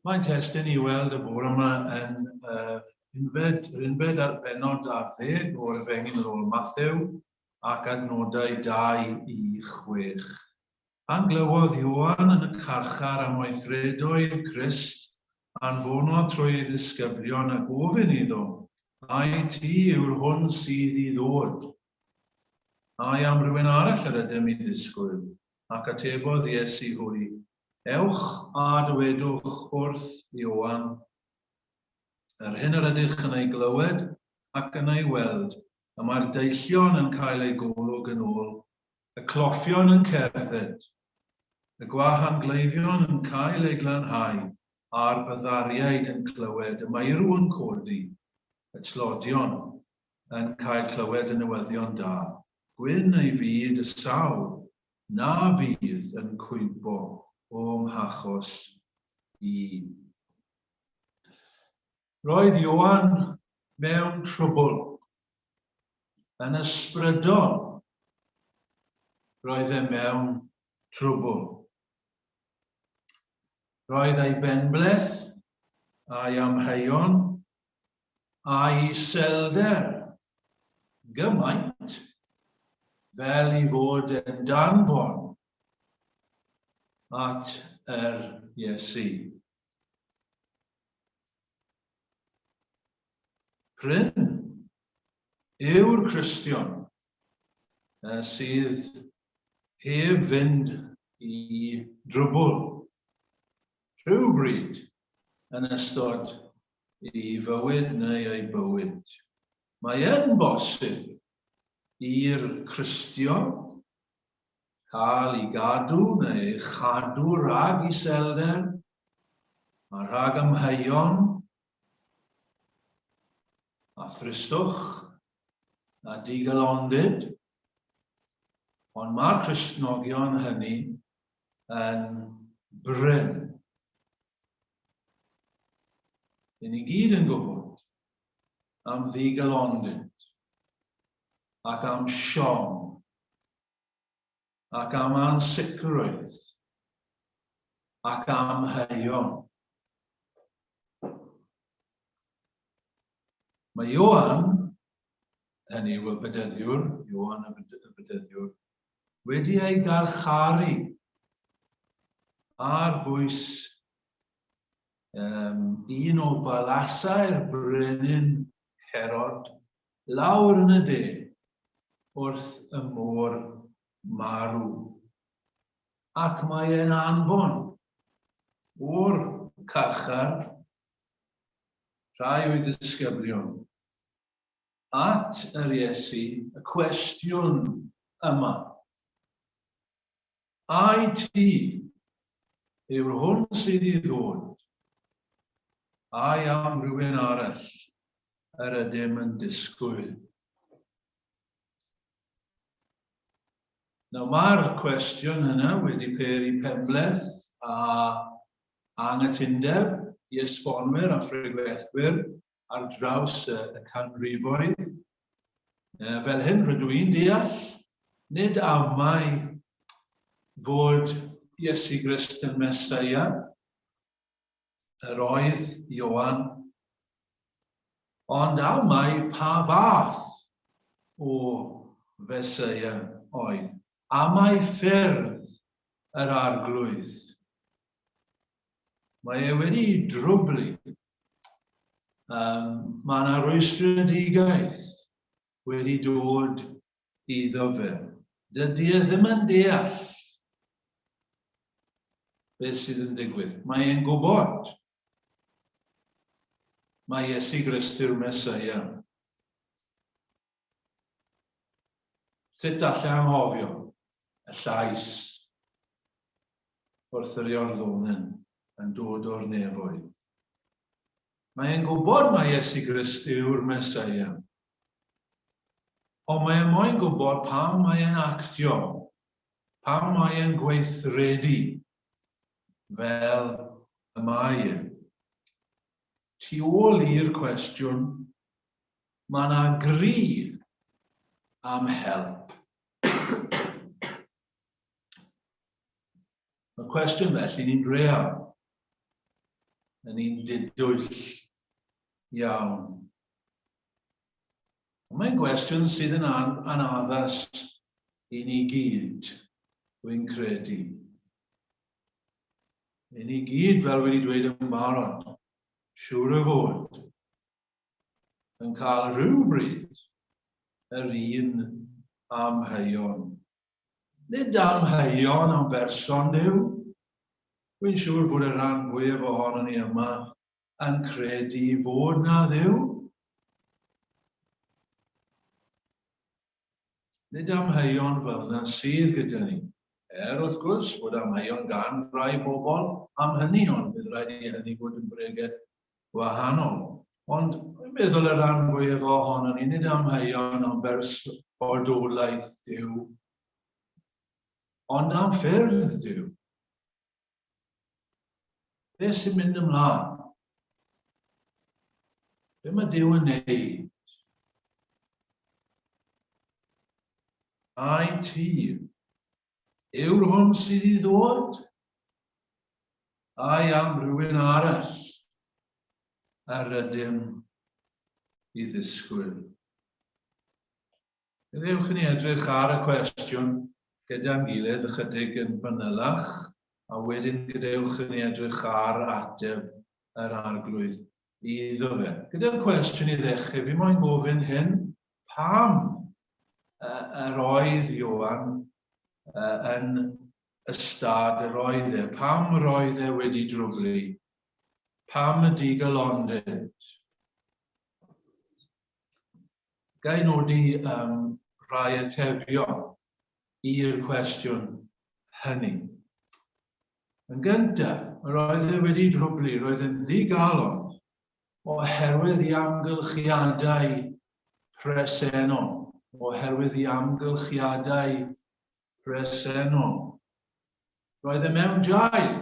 Mae'n testun i weld y bore yma yn uh, unfed, yr unfed ar bennod ar ddeg o'r Efengyl yn ôl Mathew ac adnodau 2 i 6. Pan glywodd Ioan yn y carchar am weithredoedd Crist, anfonodd trwy ei ddisgyblion a gofyn iddo, Ai ti yw'r hwn sydd i ddod? Ai am rywun arall yr ydym i ddisgwyl? Ac atebodd Iesu hwy, Ewch a dywedwch wrth Ioan yr hyn yr ydych yn ei glywed ac yn ei weld, y mae'r deillion yn cael eu golwg yn ôl, y cloffion yn cerdded, y gwahangleifion yn cael eu glanhau, a'r byddariaid yn clywed y meirw yn codi, y tlodion yn cael clywed y newyddion da. Gwyn ei fyd y sawl na fydd yn cwympo o'm hachos i. Roedd Ioan mewn trwbl. Yn ysbrydol, roedd e mewn trwbl. Roedd ei benbleth a'i amheuon a'i iselder gymaint fel i fod yn danfon at yr Iesu. Prin yw'r Cristion sydd heb fynd i drwbl rhywbryd yn ystod ei fywyd neu ei bywyd. Mae yn bosib i'r Cristion cael ei gadw neu ei chadw rhag iselder a rhag amheuon a thristwch a digalondid, ond mae'r Cristnogion hynny yn brin. Dyn ni gyd yn gwybod am ddigalondid ac am siom ac am ansicrwydd ac amheuon. Mae Ioan, hynny yw y Bedyddiwr, Ioan y Bedyddiwr, wedi ei garcharu ar bwys um, un o balasau'r brenin Herod lawr yn y de wrth y môr marw. Ac mae e'n anfon o'r carchar rhai o'i ddisgyblion at yr Iesu y cwestiwn yma. Ai ti yw'r hwn sydd i ddod? Ai am rywun arall yr ydym yn disgwyl? Nawr mae'r cwestiwn yna wedi peri penbleth a anghytundeb i esbonwyr a phregethwyr ar draws y, y canrifoedd. Fel hyn rydw i'n deall, nid amau fod Iesu Grist yn Meseia, yr oedd Ioan, ond amau pa fath o Feseia oedd. Amau ffyrdd yr Arglwydd. Mae e wedi drwblu. Um, mae yna rwystredigaeth wedi dod iddo fe. Dydy e ddim yn deall beth sydd yn digwydd. Mae e'n gwybod. Mae Iesu Grist yw'r Mesoea. Sut allai anghofio y llais wrth yr Iorddonen yn dod o'r nefoedd? Mae e'n gwybod mai Iesu Grist yw'r Mesoea. Ond mae e moyn gwybod pam mae e'n actio, pam mae e'n gweithredu fel y mae e. Tu ôl i'r cwestiwn, mae yna gri am help. Mae'r cwestiwn felly ni'n real. Yn un didwyll iawn. Mae'n gwestiwn sydd yn anaddas i ni gyd, dwi'n credu. I ni gyd, fel wedi dweud yn barod, siŵr o fod, yn cael rhywbryd yr un amheuon. Nid amheuon am berson Duw. Dwi'n siŵr bod y rhan fwyaf ohonon ni yma yn credu fod na Dduw. Nid amheuon fel yna sydd gyda ni. Er, wrth gwrs, bod amheuon gan rai bobl am hynny, ond bydd rhaid i hynny fod yn bregeth wahanol. Ond dwi'n meddwl y rhan fwyaf ohonon ni, nid amheuon am bersodolaeth Duw, ond am ffyrdd Duw. Beth sy'n mynd ymlaen? Be mae Duw yn neud? Ai ti yw'r hwn sydd i ddod? Ai am rhywun arall yr ydym i ddisgwyl? Gadewch i ni edrych ar y cwestiwn gyda'n gilydd ychydig yn fanylach, a wedyn gadewch i ni edrych ar ateb yr Arglwydd iddo fe. Gyda'r cwestiwn i ddechrau, fi moyn gofyn hyn, pam yr oedd Ioan yn y stad yr oedd e? Pam yr oedd e wedi drwblu? Pam y digalondid? Ga i nodi um, rhai atebion i'r cwestiwn hynny? Yn gyntaf, yr oedd e wedi drwblu, roedd e'n ddigalon oherwydd i amgylchiadau presennol, oherwydd i amgylchiadau presennol. Roedd e mewn jail.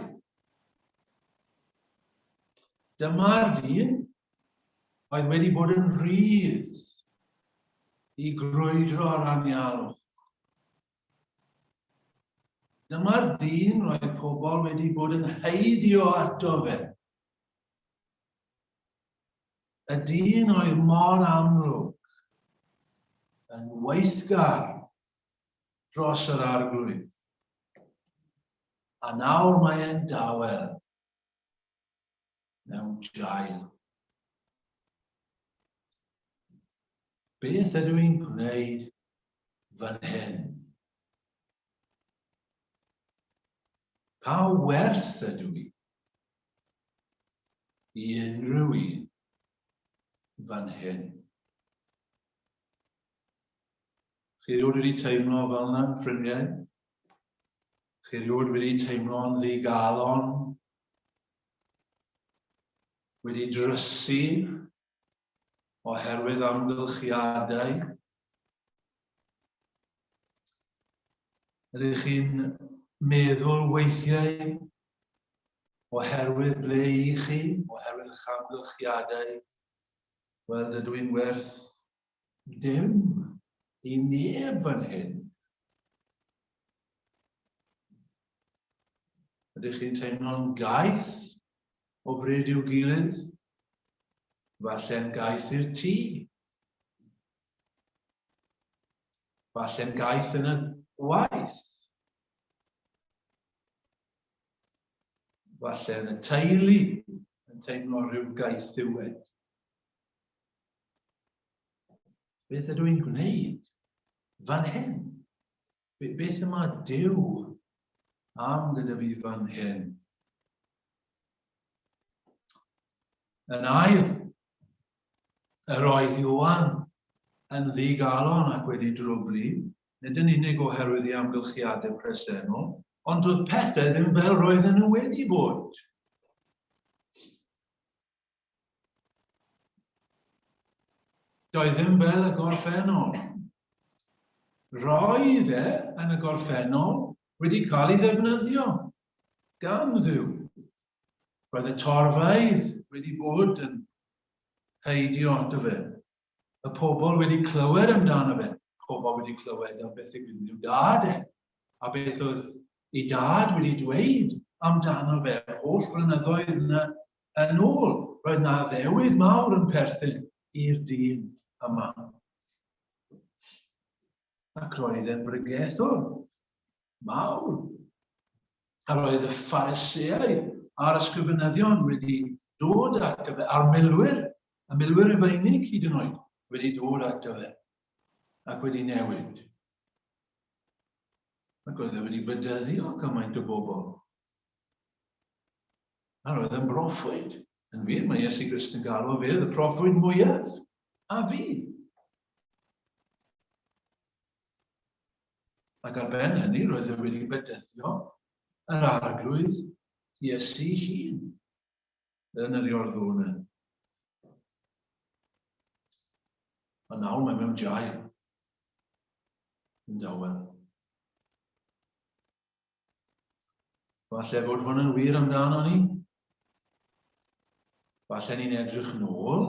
Dyma'r dyn oedd wedi bod yn rhydd i grwydro ar anialwch. Dyma'r dyn roedd pobl wedi bod yn heidio ato fe. Y dyn oedd mor amlwg yn weithgar dros yr Arglwydd. A nawr mae e'n dawel mewn jail. Beth ydw i'n gwneud fan hyn? Pa werth ydw i i unrhyw un fan hyn? Chi rioed wedi teimlo fel yna, ffrindiau? Chi rioed wedi teimlo'n ddigalon? Wedi drysu oherwydd amgylchiadau? Ydych chi'n meddwl weithiau oherwydd ble i chi, oherwydd eich amgylchiadau, wel, dydw i'n werth dim i neb fan hyn. Ydych chi'n teimlo'n gaeth o bryd i'w gilydd? Falle'n gaeth i'r tŷ. Falle'n gaeth yn y gwaith. Falle yn y teulu yn teimlo rhyw gaethiwed. Beth ydw i'n gwneud fan hyn? Beth yma Duw am gyda fi fan hyn? Yn ail, yr oedd Ioan yn ddigalon ac wedi drwblu, nid yn unig oherwydd ei amgylchiadau presennol, ond doedd pethau ddim fel roedden nhw wedi bod. Doedd ddim fel y gorffennol. Roedd e yn y gorffennol wedi cael ei ddefnyddio gan Dduw. Roedd y torfeydd wedi bod yn heidio ato fe. Y pobl wedi clywed amdano fe. Pobl wedi clywed am beth ddigwyddodd i'w dad e, a beth oedd ei dad wedi dweud amdano fe yr holl flynyddoedd yna. yn ôl. Roedd na addewid mawr yn perthyn i'r dyn yma. Ac roedd e'n bregethwr mawr. A roedd y Phariseaid a'r ysgrifenyddion wedi dod ato fe, a'r milwyr, y milwyr Rufeinig hyd yn oed, wedi dod ato fe ac wedi newid. Ac roedd e wedi bydyddio cymaint o bobl. A roedd e'n broffwyd. Yn wir, mae Iesu Grist yn galw fe y proffwyd mwyaf a fi. Ac ar ben hynny, roedd e wedi bedyddio yr arglwydd Iesu hun yn yr Iorddonen. A nawr mae mewn jail. Yn dawel. Falle fod hwn yn wir amdano ni. Falle ni'n edrych nôl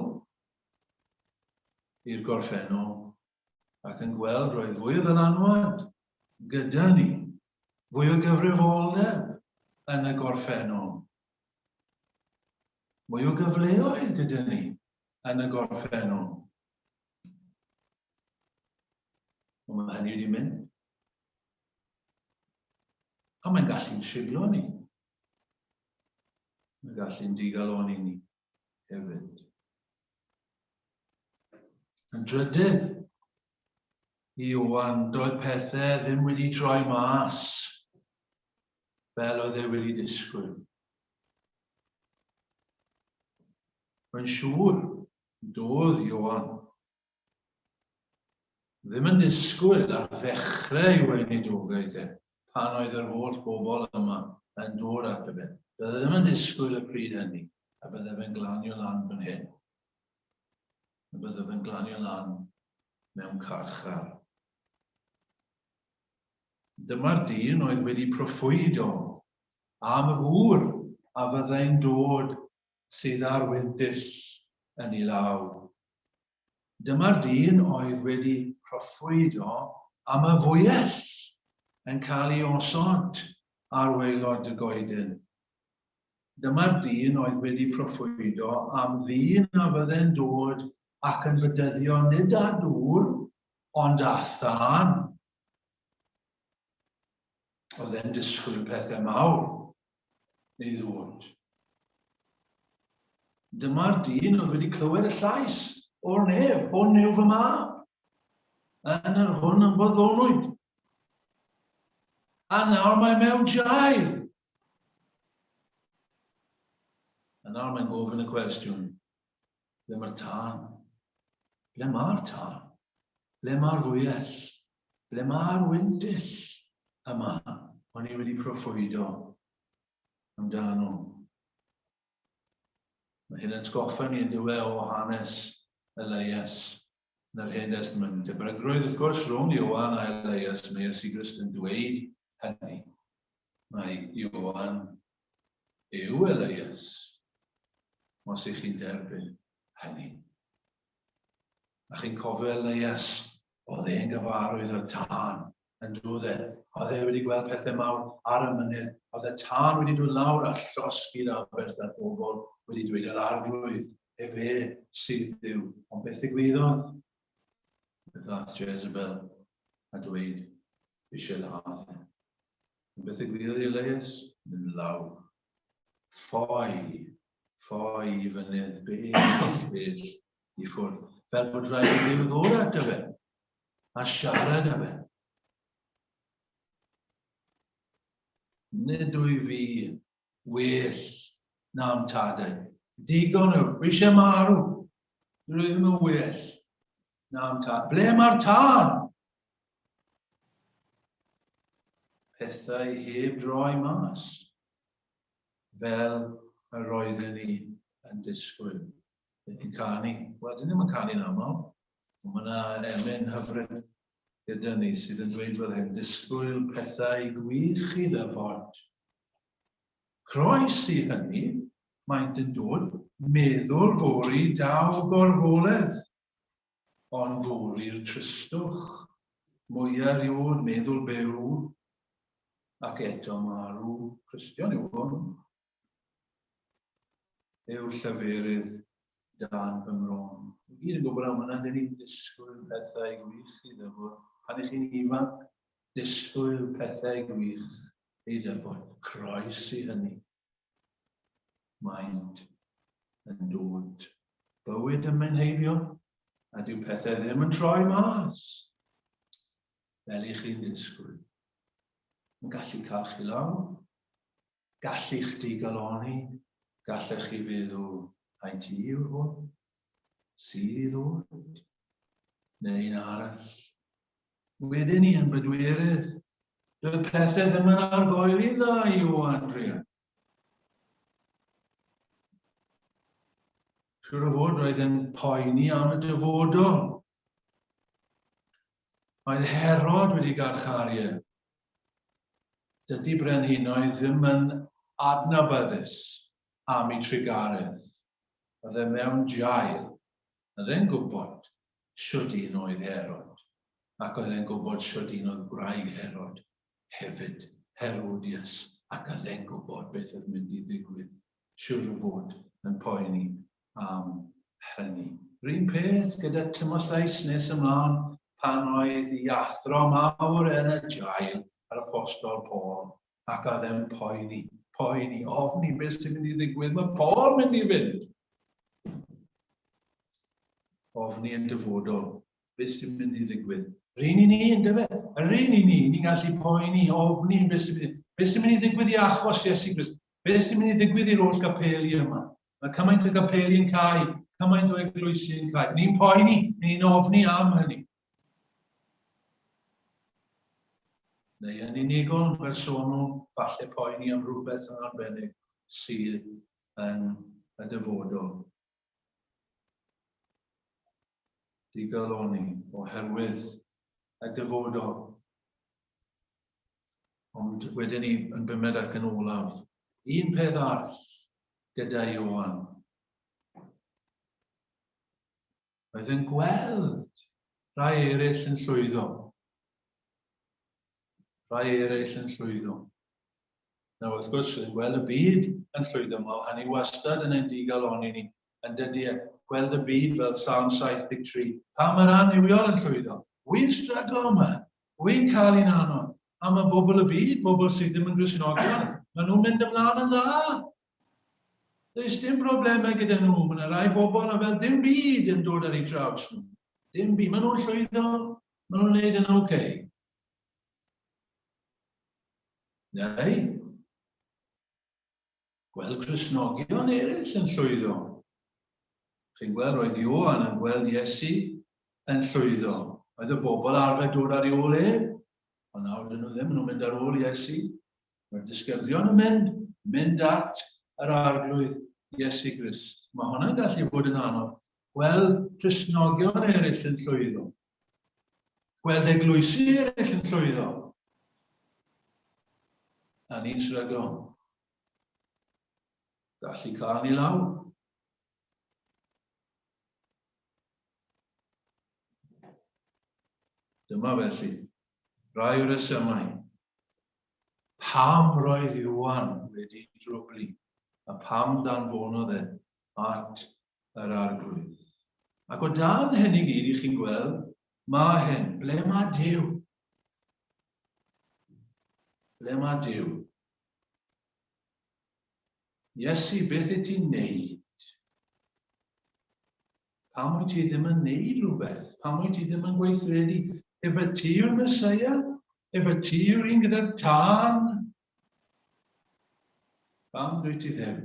i'r gorffennol ac yn gweld roedd fwy o ddylanwad gyda ni, fwy o gyfrifoldeb yn y gorffennol, mwy o gyfleoedd gyda ni yn y gorffennol. Ond mae hynny wedi mynd. A mae'n gallu'n siglo ni. Mae'n gallu'n digaloni ni hefyd. Yn drydydd, i Ioan, doedd pethau ddim wedi troi mas fel oedd e wedi disgwyl. Mae'n siŵr, doedd Ioan ddim yn disgwyl ar ddechrau ei weinidogaeth e, pan oedd yr holl bobl yma yn dod ato fe. Doedd e ddim yn disgwyl y pryd hynny, a bydde fe'n glanio lan fan hyn. A bydde fe'n glanio lan mewn carchar. Dyma'r dyn oedd wedi proffwydo am y gŵr a fyddai'n dod sydd â'r wyntyll yn ei law. Dyma'r dyn oedd wedi proffwydo am y fwyell yn cael ei osod ar waelod y goeden. Dyma'r dyn oedd wedi proffwydo am ddyn a fydde'n dod ac yn fedyddio nid â dŵr, ond â thân. Oedd e'n disgwyl pethau mawr neu ddod. Dyma'r dyn oedd wedi clywed y llais o'r nef, hwn yw fy mab, yn yr hwn yn boddonwyd. A nawr mae mewn jail. A nawr mae'n gofyn y cwestiwn, ble mae'r tân? Ble mae'r tân? Ble mae'r fwyell? Ble mae'r wyndyll yma o'n i wedi proffwydo amdano? Mae hyn yn atgoffa ni yn dywe o hanes Elias yn yr Hen Destament. Tebygrwydd, wrth gwrs, rhwng Ioan a Elias, mae Iesu Grist yn dweud hynny. Mae Ioan yw Elias, os ych chi'n derbyn hynny. A chi'n cofio Elias, oedd e'n gyfarwydd o'r tân yn dod e. Oedd e wedi gweld pethau mawr ar y mynydd. Oedd y tân wedi dod lawr a llosgi'r aberth a'r bobl wedi dweud yr arglwydd, efe sydd Dduw. Ond beth ddigwyddodd? Fe ddaeth Jezebel a dweud, eisiau ladd e. Ond beth ddigwyddodd i Elias? Mynd lawr. Ffoi, ffoi i fynydd bell, bell i ffwrdd, fel bod rhaid i Dduw ddod ato fe a siarad â fe. Nid wyf fi well na'm tadau. Digon yw, fi eisiau marw. Dwi ddim yn well na'm tad. Ble mae'r tân? Pethau heb droi mas, fel yr oedden ni yn disgwyl. Dyn ni'n canu. Wel, dyn ni'n canu'n aml, ond mae yna emyn hyfryd gyda ni sydd yn dweud fel hyn, disgwyl pethau gwych i ddyfod. Croes i hynny, maent yn dod, meddwl fory daw gorfoledd, ond fory'r tristwch, mwyaf erioed, meddwl byw, ac eto marw. Cristion yw hwn. yw'r lleferydd dan fy mron. Ni gyd yn gwybod am hwnna, dyn ni'n disgwyl pethau gwych i ddyfod. Pan ych chi'n ifanc, disgwyl pethau gwych i ddyfod. Croes i hynny. Maent yn dod. Bywyd yn mynd heibio, a dyw pethau ddim yn troi mas fel i chi'n disgwyl. Yn gallu cael chi lawr, gallu chdi galoni, gallech chi feddwl ai ti yw'r hwn sydd i ddod, neu un arall. Wedyn ni yn bedwerydd, dy'r pethau ddim yn argoeli'n dda i Ioan druan. Siwr o fod roedd yn poeni am y dyfodol. Oedd Herod wedi garcharu e. Dydy brenhinoedd ddim yn adnabyddus am eu trugaredd. Oedd e mewn jail. Oedd e'n gwybod shwd un oedd Herod, ac oedd e'n gwybod shwd un oedd gwraig Herod hefyd, Herodias, ac oedd e'n gwybod beth oedd mynd i ddigwydd. Siwr o fod yn poeni am hynny. R'un peth gyda Timotheus nes ymlaen pan oedd i athro mawr yn y jail, yr Apostol Paul, ac oedd e'n poeni, poeni, ofni beth sy'n mynd i ddigwydd, mae Paul mynd i fynd. Ofni yn dyfodol, beth sy'n mynd i ddigwydd. R'un i ni, yn dyfe? Yr un i ni, ni'n gallu poeni, ofni beth sy'n mynd i, beth sy'n mynd i ddigwydd i achos Iesu Grist, beth sy'n mynd i ddigwydd i'r holl gapeli yma. Mae cymaint o gapeli yn cau, cymaint o eglwysi yn cau. Ni'n poeni, ni'n ofni am hynny. Neu yn unigol, yn bersonol, falle poeni am rhywbeth yn arbennig sydd yn y dyfodol. Digaloni oherwydd y dyfodol. Ond wedyn ni yn bumed ac yn olaf, un peth arall gyda Ioan. Oedd yn gweld rhai eraill yn llwyddo. Rhai eraill yn llwyddo. Nawr, wrth gwrs, yn gweld y byd yn llwyddo, mae hynny wastad yn ein digaloni ni, yn dydy e, gweld y byd fel Salm 73. Pam mae'r annuwiol yn llwyddo? Wy'n stryglo yma. Wy'n cael un anodd. A mae bobl y byd, bobl sydd ddim yn Gristnogion, maen nhw'n mynd ymlaen yn dda. Does dim problemau gyda nhw. Mae yna rai bobl a fel dim byd yn dod ar eu traws nhw. Dim byd. Maen nhw'n llwyddo, maen nhw'n neud yn oce. Okay. Neu, gweld Cristnogion eraill yn llwyddo. Chi'n gweld, roedd Ioan yn gweld Iesu yn llwyddo. Oedd y bobl arfer dod ar ei ôl e, ond nawr dyn nhw ddim, nhw'n mynd ar ôl Iesu. Mae'r disgyblion yn mynd, mynd at yr Arglwydd Iesu Grist. Mae hwnna'n gallu bod yn anodd. Gweld Cristnogion eraill yn llwyddo. Gweld eglwysi eraill yn llwyddo. A ni'n stryglo. Gallu cael ni lawr. Dyma felly rai o'r resymau pam roedd Iwan wedi drwblu a pam danfonodd e at yr Arglwydd. Ac o dan hyn i gyd, i chi'n gweld, mae hyn, ble mae Duw? Ble mae Duw? Iesu, beth wyt ti'n neud? Pam wyt ti ddim yn neud rhywbeth? Pam wyt ti ddim yn gweithredu? Efe ti yw'r Mesoea? Efe ti yw'r un gyda'r tân? Pam dwyt ti ddim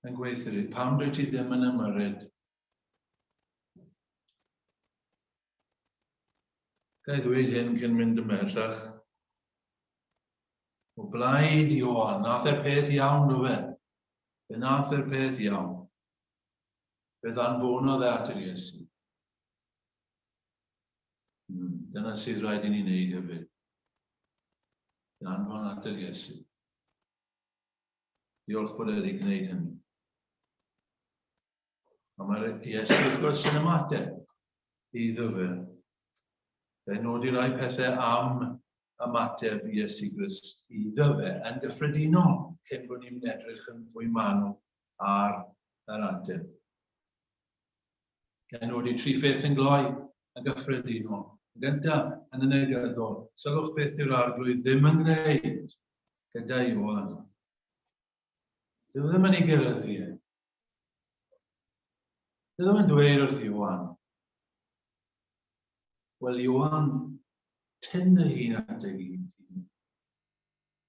yn gweithredu? Pam dwyt ti ddim yn ymyrryd? Ga i ddweud hyn cyn mynd ymhellach? O blaid Ioan, nath e'r peth iawn, do fe? Fe nath e'r peth iawn. Fe ddanfonodd e at yr Iesu. Dyna sydd rhaid i ni wneud hefyd. Danfon at yr Iesu. Diolch bod e wedi gwneud hynny. Ond mae'r Iesu wrth gwrs yn ymateb iddo fe. Fe nodi rai pethau am ymateb Iesu Grist iddo fe yn gyffredinol cyn bod ni'n edrych yn fwy manwl ar yr ateb. Gan nodi tri pheth yn gloi yn gyffredinol. Yn gyntaf, yn y negyddol, sylwch beth dyw'r arglwydd ddim yn gwneud gyda Ioan. Dyw e ddim yn ei gyrraeddu e. Dyw e ddim yn dweud wrth Ioan, Wel, Ioan, tyn dy hun at dy hun.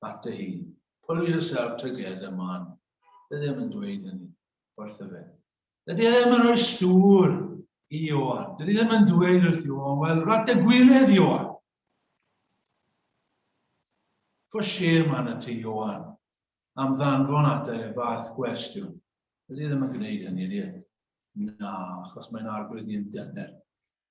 At dy hun. Pull yourself together, man. Dyw e ddim yn dweud hynny wrtho fe. Dydy e ddim yn rhoi stŵr i Ioan. Dydy e ddim yn dweud wrth Ioan, wel, rat y gwilydd, Ioan. For shame arna ti, Ioan, am ddanfon ata i'r fath gwestiwn. Dydy e ddim yn gwneud hynny, ydy e? Na, achos mae'n arglwydd ni yn dyner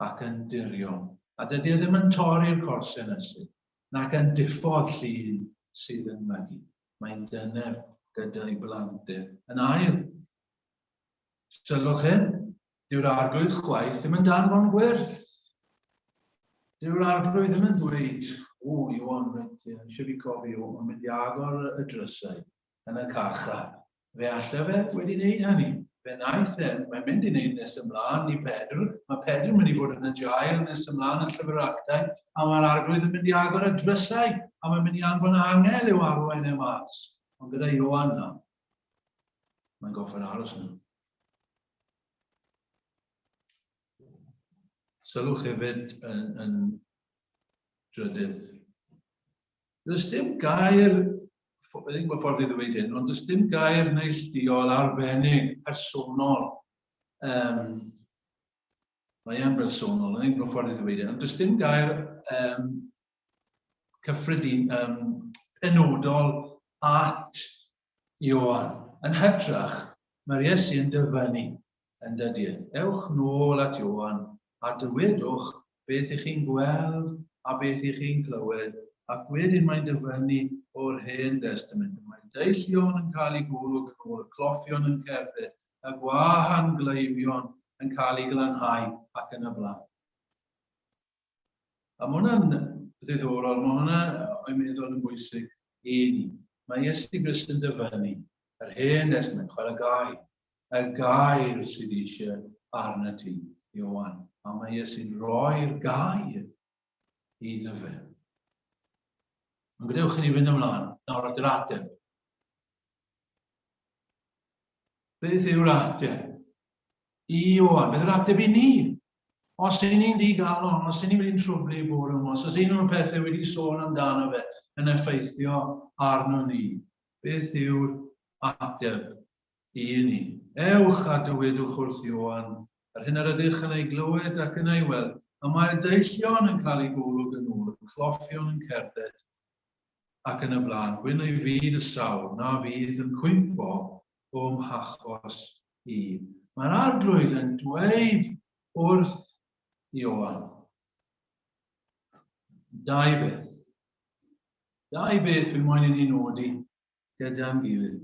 ac yn dirion. A dydy e ddim yn torri'r corsen ysyd, nac yn diffodd llun sydd yn mygu. Mae'n dyner gyda'i blant e. Yn ail, Sylwch hyn, dyw'r arglwydd chwaith ddim yn danfon gwyrth. Dyw'r arglwydd ddim yn dweud, o, Iwan, reit, ie, eisiau fi cofio, mae'n mynd i agor y drysau yn y carchar. Fe allai fe wedi wneud hynny. Fe wnaeth e, mae'n mynd i wneud nes ymlaen i Pedr. Mae Pedr yn mynd i fod yn y jail nes ymlaen yn llyfr yr actau, a mae'r arglwydd yn mynd i agor y drysau, a mae'n mynd i anfon angel i'w arwain e mas. Ond gyda Ioan na, Mae'n gorfod aros nhw. Sylwch hefyd yn, yn drydydd. Does dim gair, ddim gwybod ffordd i ddweud hyn, ond does dim gair neillduol arbennig, personol. Um, mae e'n bersonol, ddim gwybod ffordd i ddweud hyn, ond does dim gair um, cyffredin, um, penodol at Ioan. Yn hytrach, mae'r Iesu yn dyfynnu, yn dydy e? Ewch nôl at Ioan a dywedwch beth i chi'n gweld a beth i chi'n clywed, ac wedyn mae'n dyfynnu o'r Hen Destament. Mae deillion yn cael eu golwg yn ôl, y cloffion yn cerdded, y gwahan gleifion yn cael eu glanhau ac yn y blaen. A mae hwnna'n ddiddorol, mae hwnna, o'i meddwl, yn bwysig i ni. Mae Iesu Grist yn dyfynnu yr hen Destament, chwarae gair, y gair sydd eisiau arna ti, Ioan. A mae Iesu'n rhoi'r gair iddo fe. Ond gadewch i ni fynd ymlaen nawr at yr ateb. Beth yw'r ateb? I Ioan, beth yw'r ateb i ni? Os y'n ni'n ddigalon, os y'n ni wedi'n trwblu bore yma, os oes un o'r pethau wedi sôn amdano fe yn effeithio arno ni, beth yw'r ateb i ni? Ewch a dywedwch wrth Ioan yr hyn yr ydych yn ei glywed ac yn ei weld, y mae'r deillion yn cael eu golwg yn ôl, y cloffion yn cerdded, ac yn y blaen. Gwyn ei fyd y sawl na fydd yn cwympo o'm hachos i. Mae'r arglwydd yn dweud wrth Ioan dau beth. Dau beth fi moyn i ni nodi gyda'n gilydd.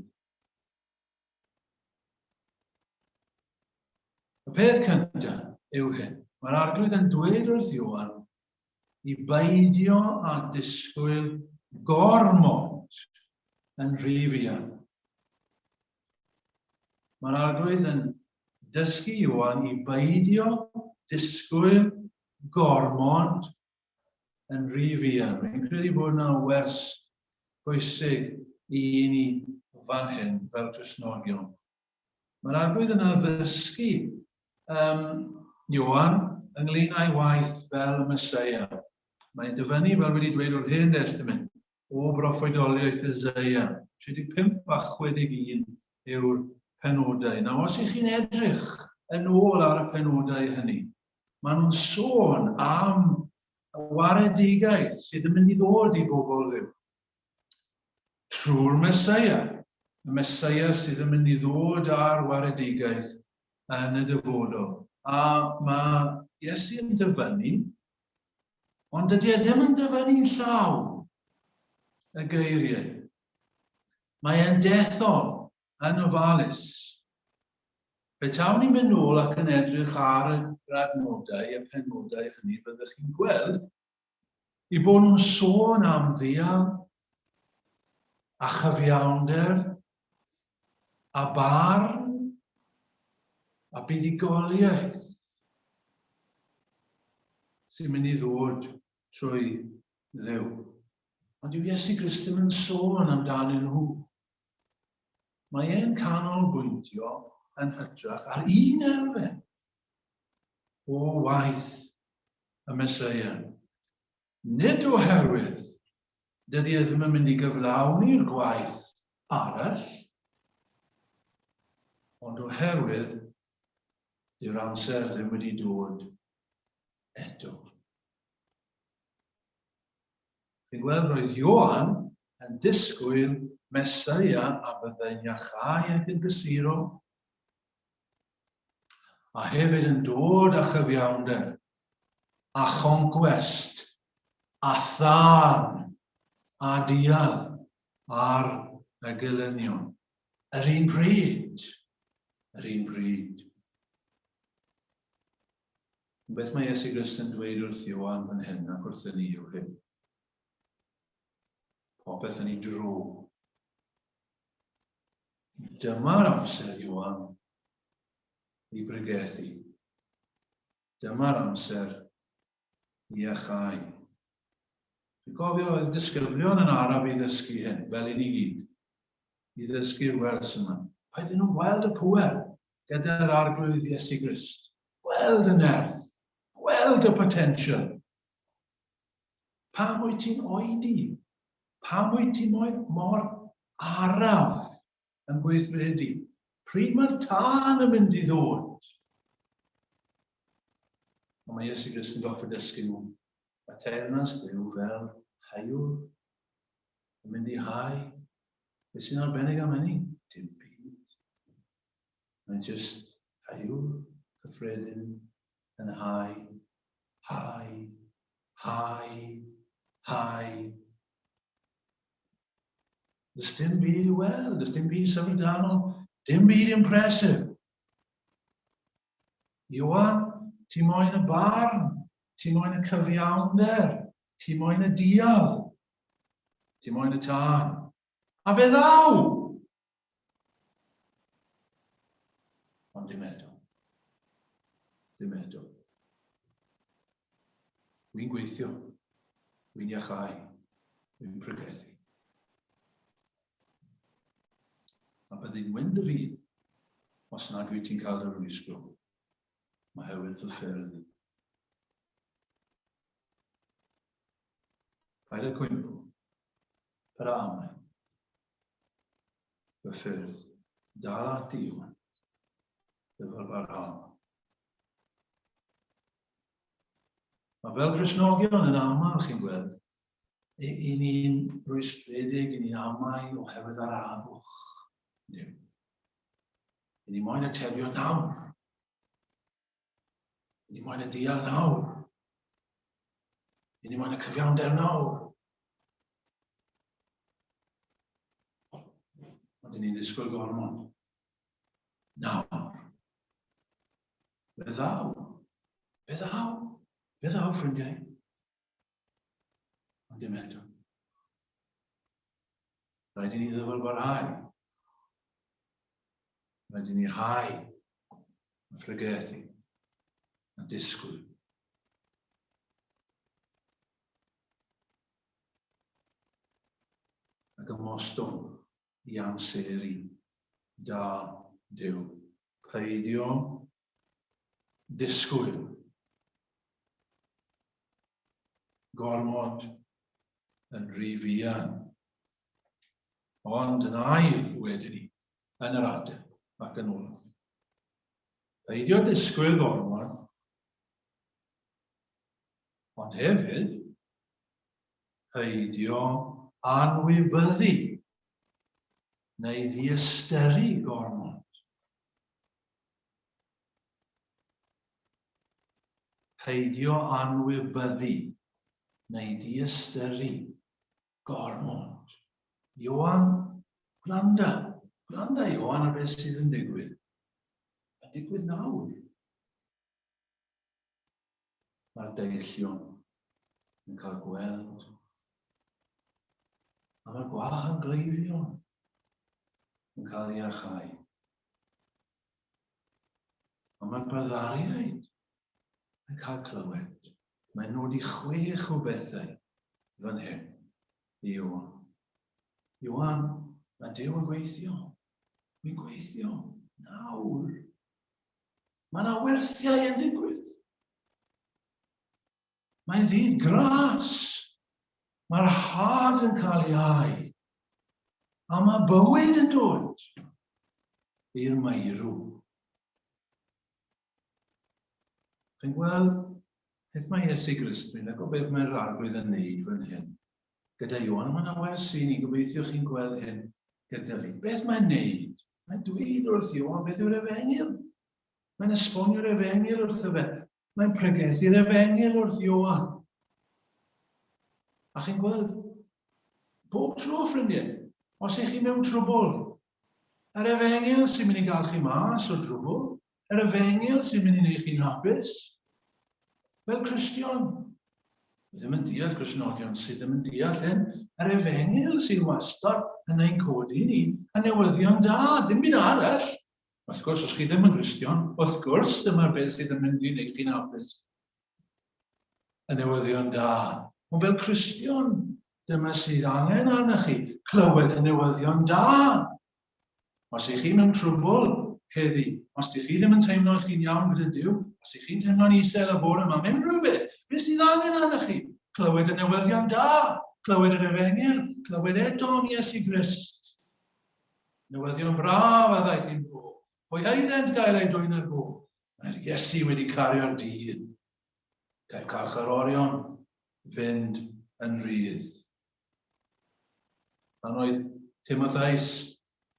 Y peth cyntaf yw hyn. Mae'r arglwydd yn dweud wrth Ioan i beidio â disgwyl gormod yn rhy fuan. Mae'r arglwydd yn dysgu Ioan i beidio disgwyl gormod yn rhy fuan. Mae'n credu bod yna wers bwysig i ni fan hyn fel Cristnogion. Mae'r arglwydd yn addysgu um, Ioan ynglyn â'i waith fel y Mesoea. Mae'n dyfynnu, fel wedi dweud o'r Hen Testament, o broffwydoliaeth Eseia. 35 a 61 yw'r penodau. Nawr, os ych chi'n edrych yn ôl ar y penodau hynny, maen nhw'n sôn am y waredigaeth sydd yn mynd i ddod i bobl Dduw. Trwy'r Mesoea, y Mesoea sydd yn mynd i ddod â'r waredigaeth yn y dyfodol. A mae Iesu yn dyfynnu Ond dydy e ddim yn dyfynnu'n llawn y geiriau. Mae e'n dethol yn ofalus. Pe tawn ni'n mynd nôl ac yn edrych ar yr adnodau, y penodau hynny, byddwch chi'n gweld i bod nhw'n sôn am ddial a chyfiawnder a barn. A buddugoliaeth sy'n mynd i ddod trwy Dduw. Ond dyw Iesu Grist ddim yn sôn amdanyn nhw. Mae e'n canolbwyntio yn hytrach ar un elfen o waith y Meseia. Nid oherwydd dydy e ddim yn mynd i gyflawni'r gwaith arall, ond oherwydd dyw'r amser ddim wedi dod eto. Chi'n gweld, roedd Ioan yn disgwyl Meseia a byddai'n iachau ac yn gysuro, a hefyd yn dod â chyfiawnder, a choncwest, a thân, a dial ar y gelynion. Yr un pryd, yr un pryd. Beth mae Iesu Grist yn dweud wrth Ioan fan hyn ac wrthyn ni yw hyn. Popeth yn ei dro. Dyma'r amser, Ioan, i bregethu. Dyma'r amser i iachau. Dwi'n cofio oedd disgyblion yn araf i ddysgu hyn, fel i ni gyd, i ddysgu'r wers yma. Oedden nhw'n gweld y pŵer gyda'r Arglwydd Iesu Grist. Gweld y nerth, gweld y potensial. Pam wyt ti'n oedi? Pam wyt ti mor araf yn gweithredu? Pryd mae'r tân yn mynd i ddod? Ond mae Iesu Grist yn gorfod dysgu nhw. Mae teyrnas Dduw fel haiwr yn mynd i hau. Beth sy'n arbennig am hynny? Dim byd. Mae'n jyst haiwr cyffredin yn hau, hau, hau, hau. Does dim byd i weld, does dim byd syfrdanol, dim byd impressive. Ioan, ti moyn y barn, ti moyn y cyfiawnder, ti moyn y dial, ti moyn y tân. A fe ddaw! Ond dim eto. Dim eto. Wy'n gweithio. Wy'n iachau. Wy'n pregethu. A byddi'n wyn dy fyd os nag wyt ti'n cael dy rwystro. Oherwydd fy ffyrdd i. Paid â cwympo. Paid â amau. Fy ffyrdd. Dal ati, Iwan. Dyfal barhaol. Mae fel Cristnogion yn aml, chi'n gweld, i ni'n rwystredig, i ni'n amau oherwydd arafwch. Duw. I ni moyn atebion nawr. I ni moyn y dial nawr. I ni moyn y cyfiawnder nawr. Ond i ni'n disgwyl gormod. Nawr. Fe ddaw. Fe ddaw. Fe ddaw, ffrindiau. Ond dim eto. Rhaid i ni ddyfal barhau. Rhaid i ni hau a phregethu a disgwyl. Ac ymostwng i amseru da Duw. Peidio disgwyl gormod yn rhy fuan. Ond yn ail wedyn ni, yn yr ateb ac yn olaf. Peidio disgwyl gormod, ond hefyd peidio anwybyddu neu ddiystyru gormod. Peidio anwybyddu neu diystyru gormod. Ioan, gwranda, gwranda Ioan ar beth sydd yn digwydd. Mae'n digwydd nawr. Mae'r deillion yn cael gweld. A mae'r gwach yn gleifion yn cael ei achau. Ond mae'r byddariaid yn cael clywed. Mae'n nodi chwech o bethau fan hyn i Ioan. Ioan, mae Duw yn gweithio. Mae'n gweithio nawr. Mae yna werthiau yn digwydd. Mae'n ddydd gras. Mae'r had yn cael ei hau. A mae bywyd yn dod i'r meirw. Chi'n gweld beth mae Iesu Grist yn ac o beth mae'r arglwydd yn neud fan hyn gyda Ioan. Mae yna wers i ni, gobeithio chi'n gweld hyn gyda fi. Beth mae'n neud? Mae'n dweud wrth Ioan beth yw'r efengyl. Mae'n esbonio'r efengyl wrtho fe. Mae'n pregethu'r efengyl wrth Ioan. A chi'n gweld, bob tro, ffrindiau, os ych chi mewn trwbl, yr efengyl sy'n mynd i gael chi mas o drwbl, yr efengyl sy'n mynd i wneud chi'n hapus. Fel Cristion, ddim yn deall Cristnogion sydd ddim yn deall hyn, yr efengyl sy'n wastad yn ein codi ni, y newyddion da, dim byd arall. Wrth gwrs, os chi ddim yn Gristion, wrth gwrs dyma'r beth sydd yn mynd i wneud chi'n hapus. Y newyddion da. Ond fel Cristion, dyma sydd angen arnoch chi, clywed y newyddion da. Os ych chi mewn trwbl heddi, os ydych chi ddim yn teimlo eich chi'n iawn gyda Duw, os ych chi'n teimlo'n isel y bore yma, mewn rhywbeth, beth sydd angen arnoch chi? Clywed y newyddion da, clywed yr efengyl, clywed eto am Iesu Grist. Newyddion braf a ddaeth i'n bro. Pwy haeddent gael eu dwyn ar go? Mae'r Iesu wedi cario'r dydd. Caiff carcharorion fynd yn rhydd. Pan oedd Timotheus,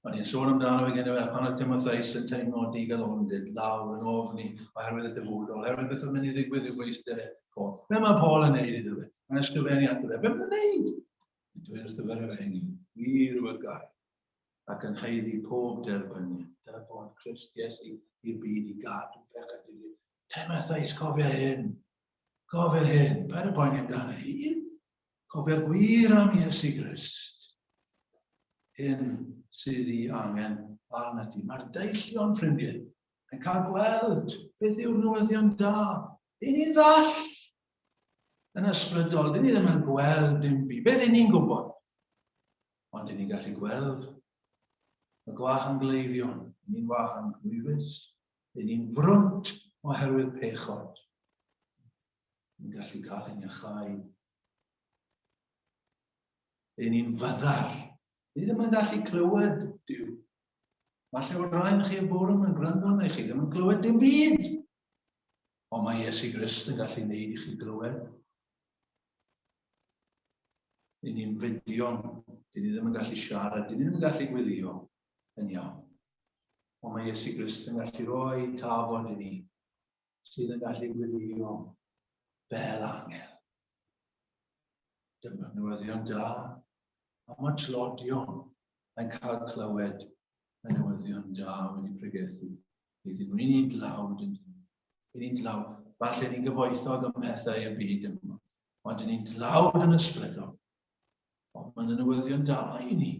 o'n i'n sôn amdano fe gyda fe, pan oedd Timotheus yn teimlo digalondid lawr yn ofni oherwydd y dyfodol, oherwydd beth oedd mynd i ddigwydd i'w gweithio fe. Paul. Be mae Paul yn neud iddo fe? Mae'n ysgrifennu ato fe. Be mae'n neud? Mae'n dweud wrtho fe yr enw, wir yw'r gair, ac yn haeddu pob derbyniad. Dyna bod Crist Iesu i'r byd i gadw pechaduriaid. Timotheus, cofia hyn. Cofia hyn. Paid â poeni amdano hi. Cofia'r gwir am Iesu Grist. Hyn sydd i angen arna ti. Mae'r deillion, ffrindiau, yn cael gweld beth yw'r newyddion da. Dyn ni'n ddall yn ysbrydol, dyn ni ddim yn gweld dim byd. Beth dyn ni'n gwybod? Ond dyn ni'n gallu gweld y gwahan gleifion, dyn ni'n wahan glwyfus, dyn ni'n frwnt oherwydd pechod. Ni'n gallu cael ein iachau. Dyn ni'n fyddar. Ni ddim yn gallu clywed Duw. Falle bod rhai chi y bore yma'n gwrando arno chi ddim yn clywed dim byd. Ond mae Iesu Grist yn gallu gwneud i chi glywed. Dyn ni'n fudion, dyn ni ddim yn gallu siarad, dyn ni ddim yn gallu gweddio yn iawn. Ond mae Iesu Grist yn gallu rhoi tafod i ni sydd yn gallu gweddio fel angel. Dyma'r newyddion da am y tlodion yn cael clywed y newyddion da wedi pregethu iddyn nhw. Ni'n dlawd yn dyn. Ni'n dlawd. Falle ni'n gyfoethog ym mhethau y byd yma, ond ni'n dlawd yn ysbrydol. Ond mae'n newyddion da i ni.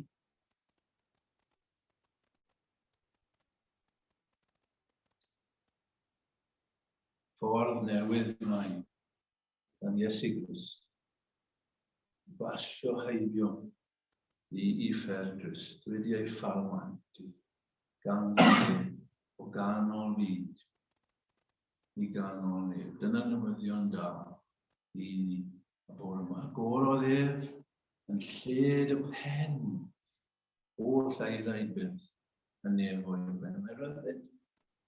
Ffordd newydd mae gan Iesu Grist. Basio heibio i uffern Grist wedi ei phalmantu gan Dduw o ganol byd i ganol nef. Dyna newyddion da i ni y bore yma. Gorodd ef yn lled y pen holl aelod byth y nef o'i ben. Mae rhyddid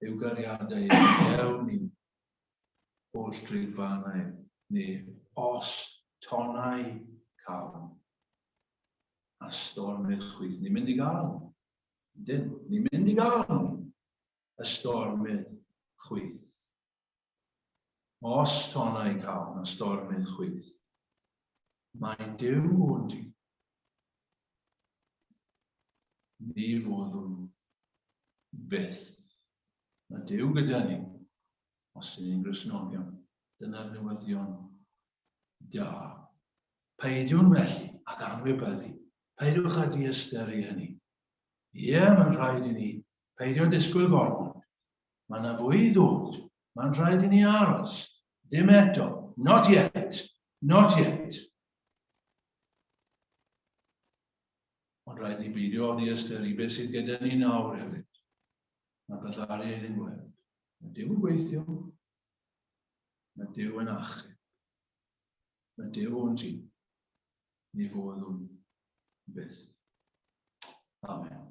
yw gariadau i mewn i holl drigfannau neu os tonnau cawn a stormydd chwith. Ni'n mynd i gael. Dyn, ni'n mynd i gael y stormydd chwith. Os tonnau cawn a stormydd chwith, mae Duw o'n di. Ni foddwn byth. Mae Duw gyda ni, os ydyn ni'n Gristnogion. Dyna'r newyddion da. Peidiwn felly ag anwybyddu. Peidiwch â diystyru hynny. Ie, mae'n rhaid i ni peidio disgwyl gormod. Mae yna fwy i ddod. Mae'n rhaid i ni aros. Dim eto. Not yet. Not yet. Ond rhaid ni beidio o ddiystyru beth sydd gyda ni nawr hefyd. Mae byddariaid yn gweld. Mae Duw yn gweithio. Mae Duw yn achub. Mae Duw o'n ti. Ni foddwn byth. Amen.